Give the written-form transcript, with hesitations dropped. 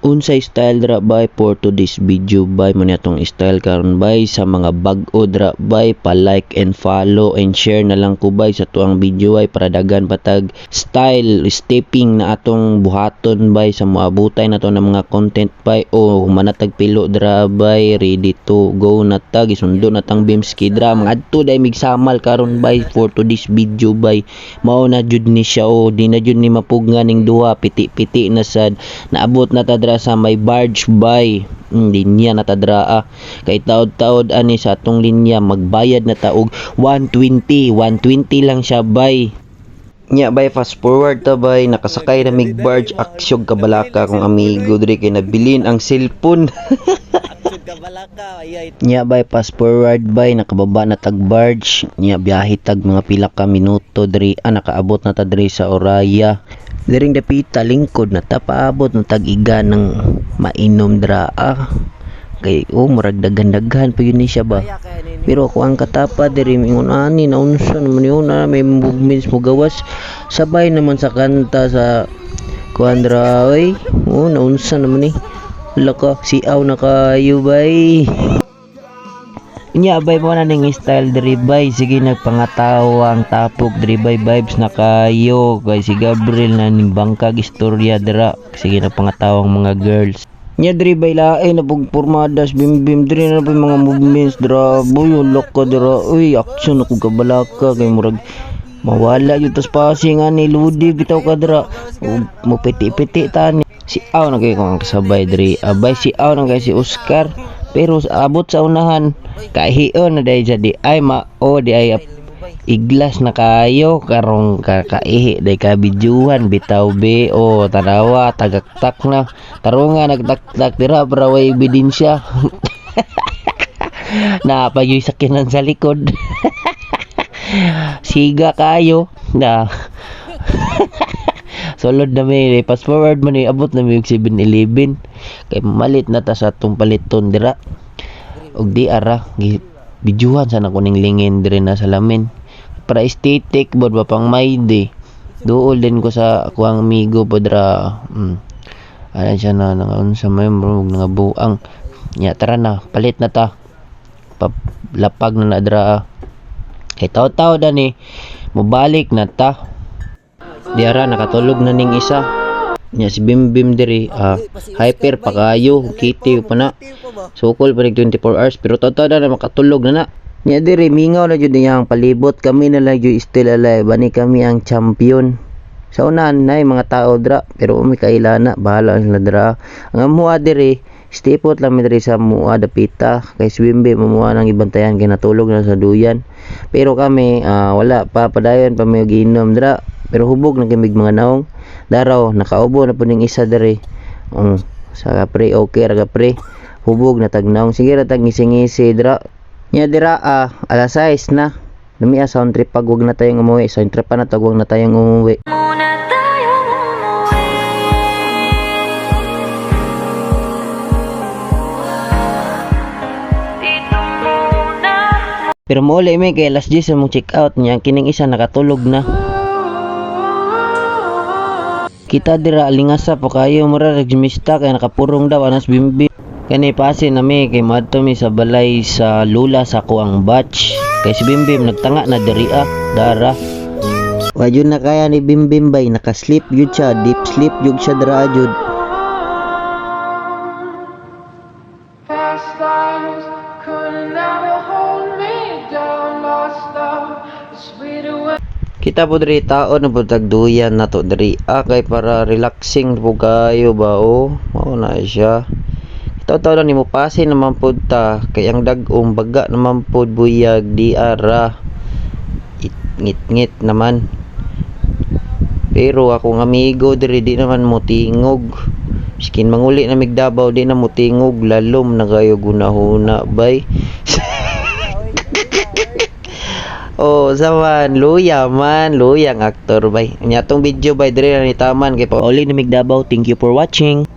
Unsay style dra bay for today's video bay mo ni atong style karon bay sa mga bag-o dra bay, pa like and follow and share na lang ko bay sa tuang video bay para daghan patag style stepping na atong buhaton bay sa moabutay na to ng mga content bay. O humanatag pilo dra bay, ready to go na ta, gisundo na tang Bimski dra, mga adto day migsamal karon bay for today's video bay. Mao na jud ni siya o di na jud ni mapugnan ning duha, piti-piti na sad. Naabot na ta dra sa may barge bay. Linya na ta dra ah. Kay taod-taod ani sa atong linya magbayad na ta og 120, 120 lang siya bay. Nya bay, fast forward ta bay, nakasakay na mig barge, aksyog kabalaka kong amigo diri kay nabilin ang cellphone. Nya bay, fast forward bay, nakababa na tag barge. Nya biyahe tag mga pila ka minuto diri ah, nakaabot na ta diri sa Oraya. Diring dapita lingkod na ta, paabot na tag iga ng mainom dra ah. Kay oh murag daghan-daghan pa yun ni siya ba. Pero ako ang katapa diri mingon ani naunsa naman yun na may movements mo gawas sabay naman sa kanta sa kuan dra oy. Oh, naunsa naman ni. Wala ka, siaw na kayo bay. Nya bay, mo na ning style diri bay, sige nagpangatawa ang tapok diri bay, vibes na kayo kay si Gabriel na ning bangkag istorya dira, sige nagpangatawa ang mga girls. Nya diri bay, lain na pug pormadas bim bim diri na pud mga movements dira boy, wala ka dira uy, action ako kabalaka kay murag mawala gyud tas passing ani ludi bitaw ka dira ug mo piti-piti ta ni. Si aw na kay kung kasabay diri abay, si aw na kay si Oscar, pero sa abot sa unahan kahion na dahil sa di ay mao di ay iglas na kayo karong kakaihi day ka bidyuhan bitaw be o tanawa tagaktak na tarunga nagtaktak dira para way ebidensya na pa yung sakyanan sa likod siga kayo na. Sulod na mi, fast forward man ni, abot na mi og 7-Eleven kay malit na ta sa atong paliton dira og di ara bidyuhan sana ko ning lingin diri na salamin para aesthetic bod ba, pang mayday. Duol din ko sa akuang amigo po dira. Ana siya na nangaunsa may murag nangabuang. Nya tara na, palit na ta, lapag na na dira ah. Kay taw-taw dani mobalik na ta. Di ara nakatulog na ning isa. Nya si Bim Bim diri ah, hyper pa kayo, kitty pa na. Sukol pa nig 24 hours pero taw-taw na makatulog na na. Nya diri mingaw na jud niya ang palibot, kami na lang jud still alive, ani kami ang champion. Sa unahan na mga tao dra pero umi kaila na, bahala sila dra. Ang amuha diri stipot lang mi diri sa mua dapita kay si Bimbi mamuha nang ibantayan kay natulog na sa duyan. Pero kami wala pa, padayon pa mi og inom dra pero hubog na kami mga naong. Daraw nakaubo na po ning isa diri. Sa pre, okay ra ka pre. Hubog na tag naong, sige ra tag ngisi-ngisi dra. Nya dira ah, alas 6 na. Lumia sound trip pag wag na tayong umuwi. Sound trip pa na tag wag na tayong umuwi. Muna tayong umuwi. Dito muna. Pero muuli mi kay alas 10 mo check out niya, ang kining isa nakatulog na. Kita dira alingasa pa kayo, mura ragmista kay nakapurong daw anas bimbi. Kani pasin nami kay moadto mi sa balay sa lula sa kuang batch. Kay si Bimbim nagtanga na diri ah, dara. Wa jud na kaya ni Bimbim bay, naka-sleep jud siya, deep sleep jud siya dira jud. Past lives could never hold me down. Lost love is sweeter when Kita po diri tao na po tagduyan na to diri ah, kay para relaxing po kayo ba oh. Mao na siya. Tao-tao lang nimo pasin naman pod ta kay ang dag-om baga naman pod buyag di ara. Ngit-ngit naman. Pero akong amigo diri di naman mo tingog. Miskin manguli na mig Davao di na mo tingog, lalom na kayo gunahuna bay. Oh, saman luya man, luyang aktor bay. Nya tong video bay diri na ni taman kay pauli na mig Davao. Thank you for watching.